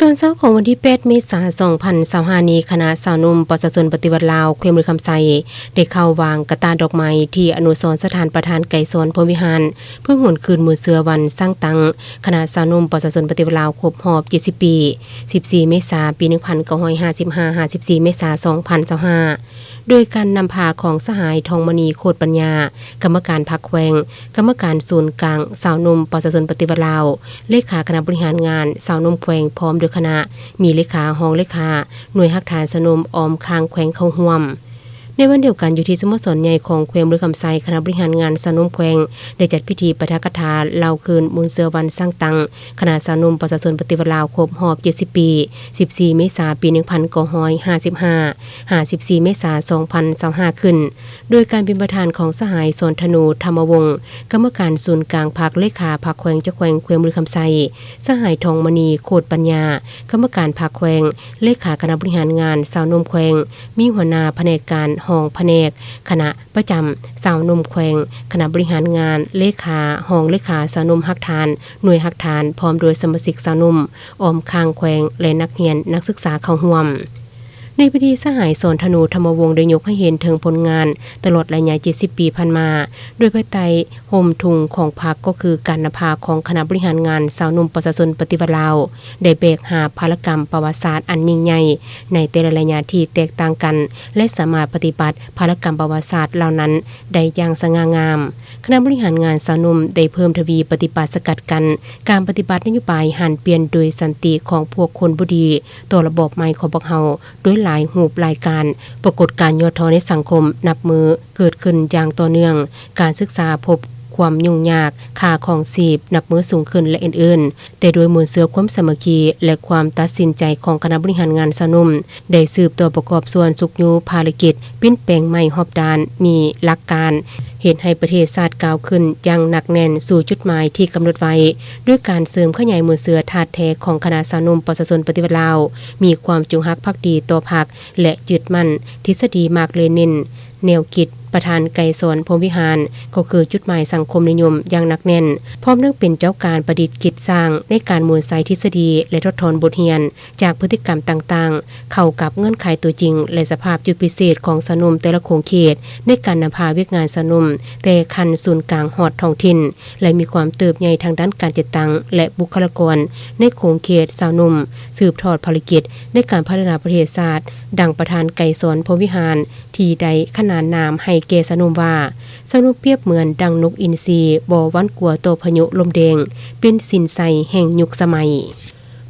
ຕອນເຊົ້າຂອງວັນທີແປດ ເມສາ ສອງພັນຊາວຫ້ານີ້, ຄະນະຊາວໜຸ່ມປະຊາຊົນປະຕິວັດລາວ ແຂວງບໍລິຄຳໄຊ ໄດ້ເຂົ້າວາງກະຕ່າດອກໄມ້ທີ່ອະນຸສອນສະຖານປະທານໄກສອນ ພົມວິຫານ ເພື່ອຫວນຄືນມູນເຊື້ອວັນສ້າງຕັ້ງຄະນະຊາວໜຸ່ມປະຊາຊົນປະຕິວັດລາວຄົບຮອບເຈັດສິບປີ, ສິບສີ່ ເມສາ ປີໜຶ່ງພັນເກົ້າຮ້ອຍຫ້າສິບຫ້າ ຫາ ສິບສີ່ ເມສາ ສອງພັນຊາວຫ້າ ໂດຍການນຳພາຂອງສະຫາຍ ທອງມະນີ ໂຄດປັນຍາ ກຳມະການພັກແຂວງ, ກຳມະການສູນກາງຊາວໜຸ່ມປະຊາຊົນປະຕິວັດລາວ, ເລຂາຄະນະບໍລິຫານງານຊາວໜຸ່ມແຂວງ ພ້ອມດ້ວຍຄະນະ, ມີເລຂາ, ຮອງເລຂາ, ໜ່ວຍຮາກຖານຊາວໜຸ່ມອ້ອມຂ້າງແຂວງເຂົ້າຮ່ວມ. ໃນວັນດຽວກັນ, ຢູ່ທີ່ສະໂມສອນໃຫຍ່ຂອງແຂວງບໍລິຄຳໄຊ, ຄະນະບໍລິຫານງານຊາວໜຸ່ມແຂວງ ໄດ້ຈັດພິທີປາຖະກະຖາເລົ່າຄືນມູນເຊື້ອວັນສ້າງຕັ້ງຄະນະຊາວໜຸ່ມປະຊາຊົນປະຕິວັດລາວຄົບຮອບເຈັດສິບປີ, ສິບສີ່ ເມສາ ປີໜຶ່ງພັນເກົ້າຮ້ອຍຫ້າສິບຫ້າ ຫາ ສິບສີ່ ເມສາ ສອງພັນຊາວຫ້າ ຂຶ້ນ ໂດຍການເປັນປະທານຂອງສະຫາຍ ສອນທະນູ ທຳມະວົງ ກຳມະການສູນກາງພັກ, ເລຂາພັກແຂວງ ເຈົ້າແຂວງແຂວງບໍລິຄຳໄຊ, ສະຫາຍ ທອງມະນີ ໂຄດປັນຍາ ກຳມະການພັກແຂວງ, ເລຂາຄະນະບໍລິຫານງານຊາວໜຸ່ມແຂວງ, ມີຫົວໜ້າພະແນກການ, ຮອງພະແນກ, ຄະນະປະຈຳຊາວໜຸ່ມແຂວງ, ຄະນະບໍລິຫານງານ, ເລຂາ, ຮອງເລຂາຊາວໜຸ່ມຮາກຖານ, ໜ່ວຍຮາກຖານ, ພ້ອມດ້ວຍສະມາຊິກຊາວໜຸ່ມອ້ອມຂ້າງແຂວງ ແລະ ນັກຮຽນນັກສຶກສາເຂົ້າຮ່ວມ. ໃນພິທີ, ສະຫາຍ ສອນທະນູ ທຳມະວົງ ໄດ້ຍົກໃຫ້ເຫັນເຖິງຜົນງານຕະຫຼອດໄລຍະເຈັດສິບປີຜ່ານມາ, ໂດຍພາຍໃຕ້ຮົ່ມທຸງຂອງພັກ ກໍຄືການນຳພາຂອງຄະນະບໍລິຫານງານຊາວໜຸ່ມປະຊາຊົນປະຕິວັດລາວ ໄດ້ແບກຫາບພາລະກຳປະຫວັດສາດອັນຍິ່ງໃຫຍ່ໃນແຕ່ລະໄລຍະທີ່ແຕກຕ່າງກັນ ແລະ ສາມາດປະຕິບັດພາລະກຳປະຫວັດສາດເຫຼົ່ານັ້ນໄດ້ຢ່າງສະຫງ່າງາມ. ຄະນະບໍລິຫານງານຊາວໜຸ່ມໄດ້ເພີ່ມທະວີປະຕິບັດສະກັດກັ້ນການປະຕິບັດນະໂຍບາຍຫັນປ່ຽນໂດຍສັນຕິຂອງພວກຄົນບໍ່ດີຕໍ່ລະບອບໃໝ່ຂອງພວກເຮົາ ດ້ວຍຫຼາຍຮູບຫຼາຍການ. ປາກົດການຫຍໍ້ທໍ້ໃນສັງຄົມນັບມື້ເກີດຂຶ້ນຢ່າງຕໍ່ເນື່ອງ, ການສຶກສາພົບຄວາມຫຍຸ້ງຍາກ, ຄ່າຄອງຊີບນັບມື້ສູງຂຶ້ນ ແລະ ອື່ນໆ, ແຕ່ດ້ວຍມູນເຊື້ອຄວາມສາມັກຄີ ແລະ ຄວາມຕັດສິນໃຈຂອງຄະນະບໍລິຫານງານຊາວໜຸ່ມ ໄດ້ສືບຕໍ່ປະກອບສ່ວນຊຸກຍູ້ພາລະກິດ ປ່ຽນແປງໃໝ່ຮອບດ້ານ, ມີຫຼັກການ, ເຮັດໃຫ້ປະເທດຊາດກ້າວຂຶ້ນຢ່າງໜັກແໜ້ນສູ່ຈຸດໝາຍທີ່ກຳນົດໄວ້, ດ້ວຍການເສີມຂະຫຍາຍມູນເຊື້ອທາດແທ້ຂອງຄະນະຊາວໜຸ່ມປະຊາຊົນປະຕິວັດລາວ, ມີຄວາມຈົງຮັກພັກດີຕໍ່ພັກ ແລະ ຍຶດໝັ້ນທິດສະດີມາກເລນິນ, ແນວຄິດປະທານໄກສອນ ພົມວິຫານ ກໍຄືຈຸດໝາຍສັງຄົມນິຍົມຢ່າງໜັກແໜ້ນ, ພ້ອມທັງເປັນເຈົ້າການປະດິດຄິດສ້າງໃນການໝູນໃສ່ທິດສະດີ ແລະ ຖອດຖອນບົດຮຽນຈາກພຶດຕິກຳຕ່າງໆ ເຂົ້າກັບເງື່ອນໄຂຕົວຈິງ ແລະ ສະພາບຈຸດພິເສດຂອງຊາວໜຸ່ມແຕ່ລະຂົງເຂດ ໃນການນຳພາວຽກງານຊາວໜຸ່ມ ແຕ່ຂັ້ນສູນກາງຮອດທ້ອງຖິ່ນ ແລະ ມີຄວາມເຕີບໃຫຍ່ທາງດ້ານການຈັດຕັ້ງ ແລະ ບຸກຄະລາກອນໃນຂົງເຂດຊາວໜຸ່ມ ສືບທອດພາລະກິດໃນການພັດທະນາປະເທດຊາດ ດັ່ງປະທານໄກສອນ ພົມວິຫານ ທີ່ໄດ້ຂະໜານນາມໃຫ້ແກ່ຊາວໜຸ່ມວ່າ, ຊາວໜຸ່ມປຽບເໝືອນດັ່ງນົກອິນຊີ ບໍ່ຫວັ່ນກົວຕໍ່ພາຍຸລົມແດງ, ເປັນສິນໄຊແຫ່ງຍຸກສະໄໝ.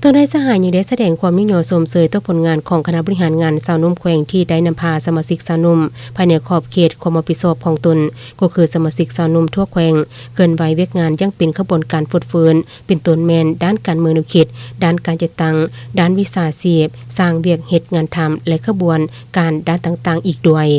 ຕອນທ້າຍ, ສະຫາຍຍັງໄດ້ສະແດງຄວາມຍິນຍອມຊົມເຊີຍຕໍ່ຜົນງານຂອງຄະນະບໍລິຫານງານຊາວໜຸ່ມແຂວງ ທີ່ໄດ້ນຳພາສະມາຊິກຊາວໜຸ່ມ ພາຍໃນຂອບເຂດຄວາມຮັບຜິດຊອບຂອງຕົນ, ກໍຄືສະມາຊິກຊາວໜຸ່ມທົ່ວແຂວງ ເຄື່ອນໄຫວວຽກງານຢ່າງເປັນຂະບວນການຟົດຟື້ນ, ເປັນຕົ້ນແມ່ນດ້ານການເມືອງແນວຄິດ, ດ້ານການຈັດຕັ້ງ, ດ້ານວິຊາຊີບ, ສ້າງວຽກເຮັດງານທຳ ແລະ ຂະບວນການດ້ານຕ່າງໆອີກດ້ວຍ.